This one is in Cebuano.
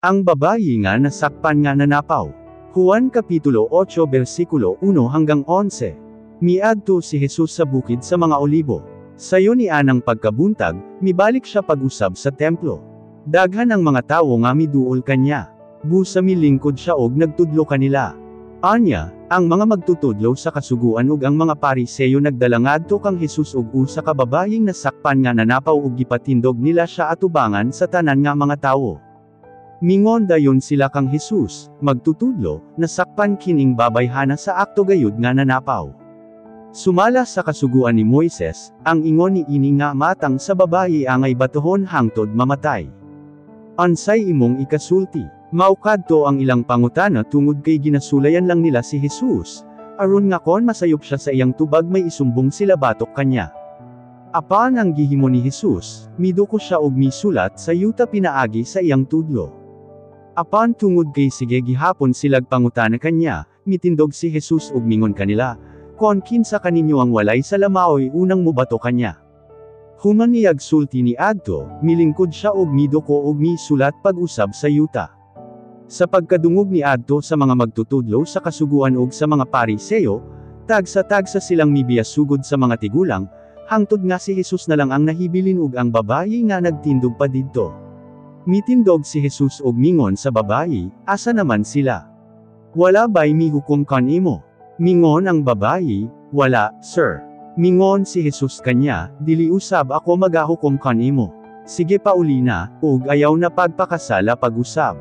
Ang babayi nga nasakpan nga nanapaw. Juan Kapitulo 8 versikulo 1 hanggang 11. Miadto si Jesus sa bukid sa mga Olibo. Sayo ni anang pagkabuntag, mibalik siya pag-usab sa templo. Daghan ang mga tawo nga miduol kanya. Busa milingkod siya og nagtudlo kanila. Anya, ang mga magtutudlo sa kasuguan ug ang mga Pariseyo nagdala ngadto kang Jesus og usa ka babayeng nasakpan nga nanapaw ug gipatindog nila siya atubangan sa tanan nga mga tawo. Mingon dayon sila kang Jesus, "Magtutudlo, nasakpan kining babayhana sa akto gayud nga nanapaw. Sumala sa kasuguan ni Moises, ang ingon ni ini nga matang sa babayi angay batuhon hangtod mamatay. Unsay imong ikasulti?" Mao kadto ang ilang pangutana tungod kay ginasulayan lang nila si Jesus, aron nga kon masayop siya sa iyang tubag may isumbong sila batok kanya. Apan ang gihimo ni Jesus, miduko siya og misulat sa yuta pinaagi sa iyang tudlo. Apan tungod kay sige gihapon silag pangutana kanya, mitindog si Jesus ug mingon kanila, "Kon kinsa kaninyo ang walay sala maoy unang mubato kanya." Human niyag sulti ni adto, milingkod siya og miduko og misulat pag-usab sa yuta. Sa pagkadungog ni adto sa mga magtutudlo sa kasuguan ug sa mga Pariseo, tagsa-tagsa silang mibiya sugod sa mga tigulang, hangtod nga si Jesus na lang ang nahibilin ug ang babayi nga nagtindog pa didto. Mitindog si Jesus og mingon sa babayi, "Asa naman sila? Wala ba'y mihukom kanimo?" Mingon ang babayi, "Wala, sir." Mingon si Jesus kanya, "Dili usab ako magahukom kanimo. Sige pauli na, ug ayaw na pagpakasala pag-usab."